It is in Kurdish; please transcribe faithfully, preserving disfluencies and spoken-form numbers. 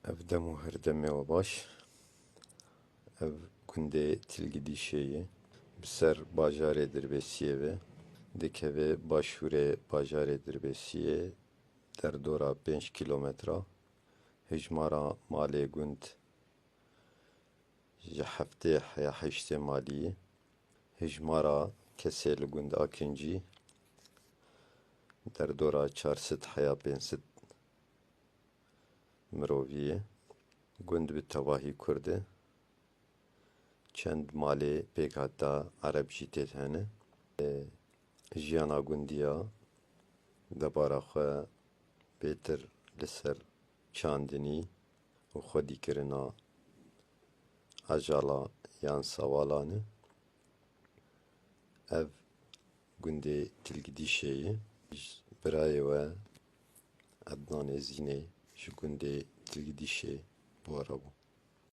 Ev dem û her demê we baş. Ev gundê Tilgidîşê ye. Bi ser bajarê Dirbêsiyê ve. Dikeve başûrê bajarê Dirbêsiyê, derdora pênc kîlometra. Hijmara malê gund ji heftê heya heştê malî ye. Hijmara kesê li gund Akincî derdora çar sed heya pênc sed mirovî ye. Gund bi tevahî kurd e. Çend malê pêkhata ereb jî tê de hene. E, jiyana gundiya debara xwe bêtir li ser çandinî û xwedîkirina ajala yan sawalan e. Ev gundê Tilgidîşê ye. Birayê we Ednanê Zînê ji gundê Tilgidîşê bi we re bû.